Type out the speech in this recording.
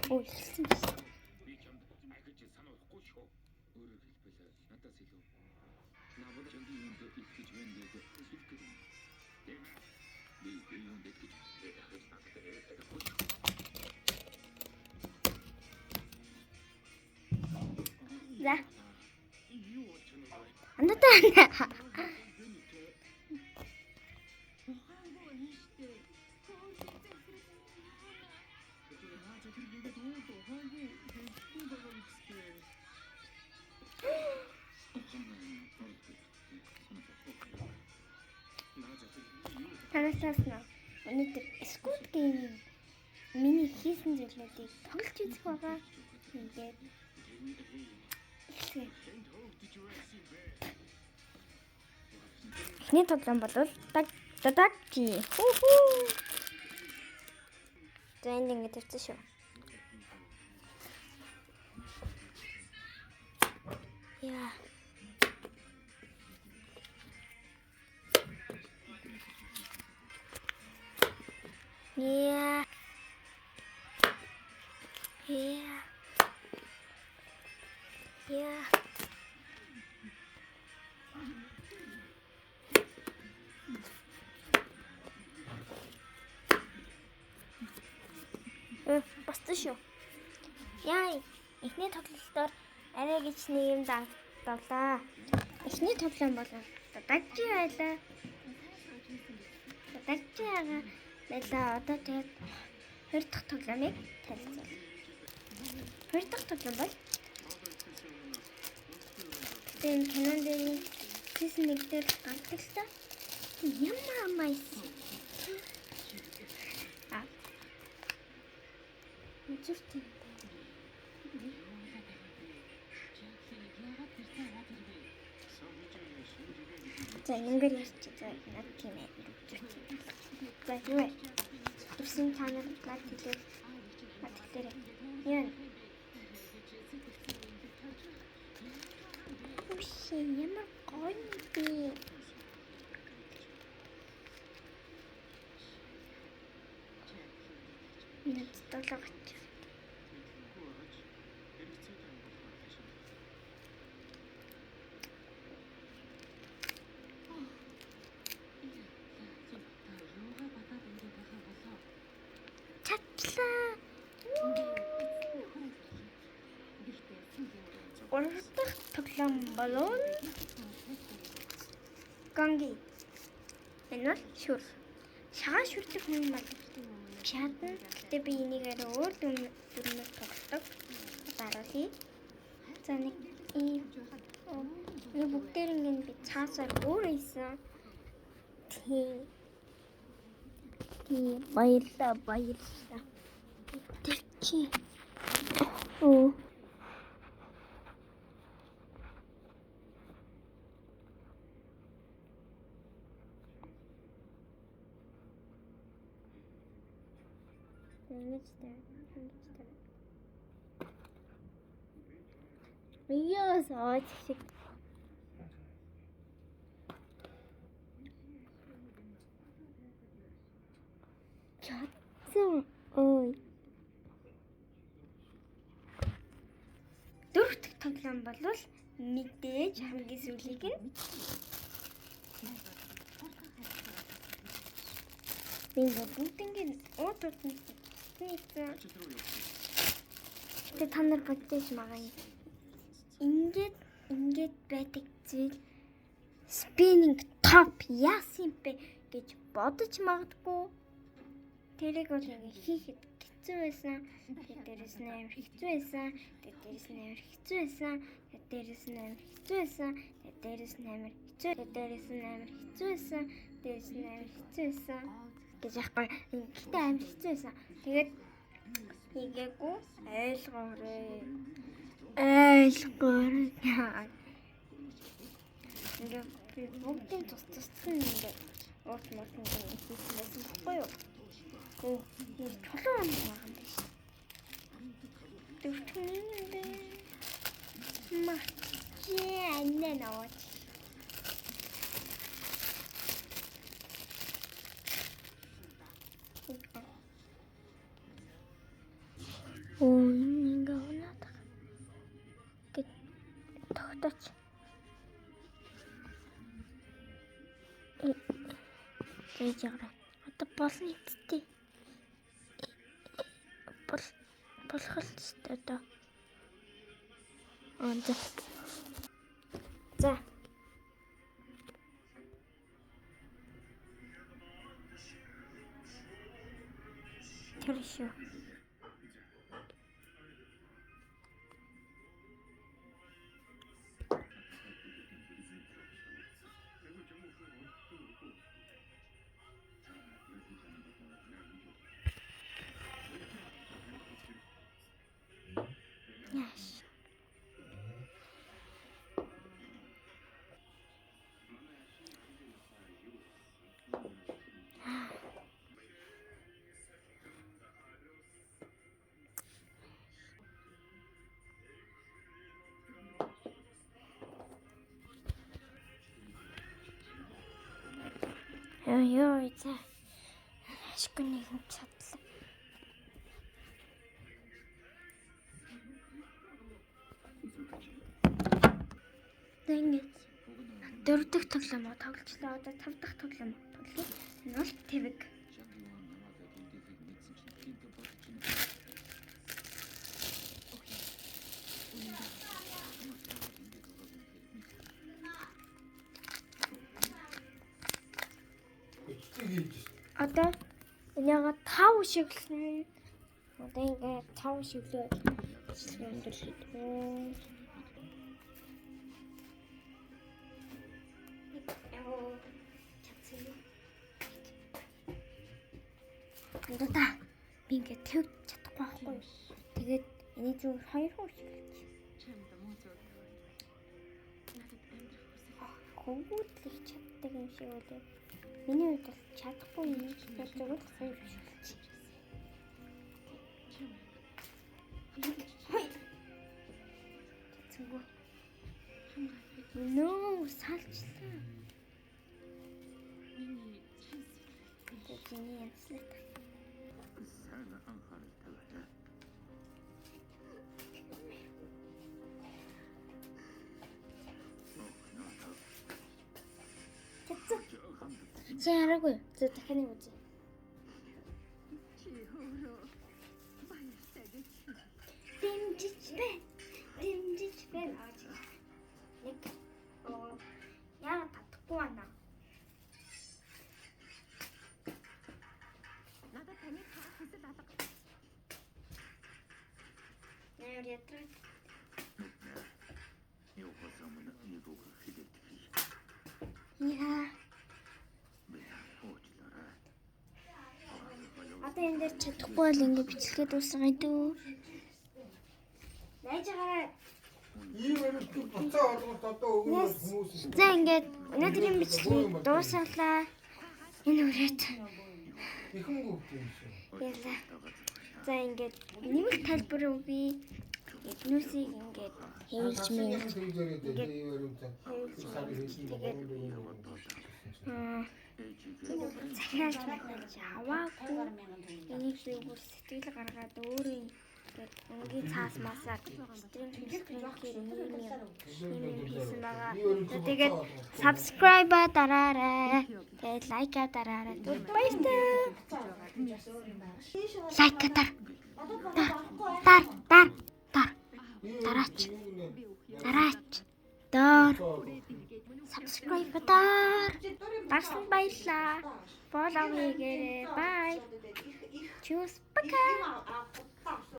Өө, эхэлсэн биш. Би чамд ахиж сануулахгүй шүү. Өөрөөр хэлбэл надаас илүү надад чамд юунд итгэж байна гэж хэлэх гээд байна. Тийм ээ. Би юунд итгэж ахиж надад ярихгүй шүү. За. Андаа. Танаас нь өнөөдөр Squid Game-ийн миний хийсэн зүйлүүдийг тоглож үзэх байгаа. Ингээд эхлэе. Эхний тоглоом бол даг дагжи. Хүүхүү. За энд ингэж тавьсан шүү. Яа. Яа. Яа. Яа. Боссон шүү. Яа, эхний тоглолтоор арай гэж нэг юм давлаа. Эхний тоглоом бол дагжи байлаа. Дагжи байгаа байлаа. Одоо тэгээд хоёр дахь тоглоомыг танилцуулъя. Хоёр дахь тоглоом бол тэгээд энэ кинон дээр season 1 дээр гардаг л та. Ямар амайс. А. Үзүүртэй. За ингээр ярьчих. За над тийм ээ. Үзүүртэй. За юу вэ? Ирсэн та нар лайк хэлээ. Над хэлээрэй. Юу вэ? Үгүй ямар гоё юм бэ? Над долоо гоч. Чадлаа. Гурав дахь тоглоом болов Гонги. Энэ бол шүр. Шагаан шүрлэх хүн бол чадна. Гэтэ би энийг арай өөр дүрмээр тоглодог. Даруулъя. За нэг ийм нэг бүгдээр ингэ би цаасаар өөр хийсэн. Тийм. Тийм баярлалаа баярлалаа. Тэр чи. Оо. Ингэж тавь. Ингэж тавь. Яа, саач шиг. Чадсан. Ой. Дөрөв дэх тоглоом бол мэдээж хамгийн сүүлийг нь би ингээ бүгднийг уут уутанд хийсэн. Тэгээ та нар бодож байгаа юм. Ингээд ингээд байдаг зүйл spinning top яасан юм бэ гэж бодож магадгүй. Тэрийг бол ингээ хийхэд хэцүү байсан. Тэгээд дээрэс нь амар хэцүү байсан. Тэгээд дээрэс нь амар хэцүү байсан. Тэгээд дээрэс нь амар хэцүү байсан. Тэгээд дээрэс нь амар хэцүү. Тэгээд дээрэс нь амар хэцүү байсан. Дээрэс нь амар хэцүү байсан гэж яахгүй. Гэхдээ амар хэцүү байсан. Тэгээд хийгээгүй ойлгоорой. Ойлгоорой. Ингээ би бүгдийн тус туссан ингээ уут муут ингээ хийсэн байсан байхгүй юу? Оо, энэ чулуу ам байгаа юм биш. Дөрвөн юм бэ? Ма. Яа, нөө. Зээж яваа. Одоо болно хэвчтэй. Бол болох л хэвчтэй одоо. Аа за. За. Тэр шүү. Яаш. Йоо ёо за. Ашгүй нэг юм чадлаа. За ингэж дөрөв дэх тоглоом тоглолцлоо. Одоо тав дахь тоглоом тоглоё. Энэ бол твэг. Эцэг хийж. Одоо энийгээ 5 шиглэн. Одоо ингээд 5 шиглээ бичлэг өндөрлөд. Чадсан юм. Одоо та би ингээд тэг чадахгүй байхгүй юу? Тэгээд эний зүгээр 2 хүн шиглэж. Чамд муу зүйл тохиолдвол надад амьдрах хүсэл Хөвгүүдлэх чаддаг юм шиг үлээ. Миний хувьд бол чадахгүй юм. Яг зүгээр л хоёр шиглэж. чамайг Хоёр. Чадсангүй. хамгаалах Нөө салчлаа. миний чин сэтгэл Одоо чиний янзлаа. Сайн анхаарал тавиарай. Чадсан. Чи хараагүй. За дахиад нэг үзье. чи өөрөө баяртай гэж Дэмжиж байна. Дэмжиж байна. Аа, чи. Нэг оо яагаад татахгүй байна? надад таныг харах хүсэл алга Нээр ядраад Явахаас өмнө нэг үг хэлээд хий. Яа. Би уучлаарай. Одоо энэ дээр чадахгүй бол ингэ бичлэгээ дуусгая дөө. Найж гараа. Ийм өрөлтөд буцаа оруулах одоо өгнө хүмүүс. За ингээд өнөөдрийн бичлэгийг дуусгалаа. Энэ үрээд Ихэн хүүхд юм шиг. ялаа. За ингээд нэмэлт талбар өгье. Эднүсийг ингээд хэвлж мэвлж Тэгээд ийм өрөлтөд сар хийсэн Тэгээд захиалж махиалж аваагүй. Энийг би бүр сэтгэл гаргаад өөрөө ингээд өнгийн цаас масаар стрим хийхээр ийм юм хийсэн байгаа. За тэгээд subscribe дараарай. Тэгээд лайк дараарай. Баяртай. Лайк дар. Дар дар дар. Дараач. Дараач. Доор. Subscribe дар. Дарсан баярлаа. Follow хийгээрэй. Bye. Cheers. Пока.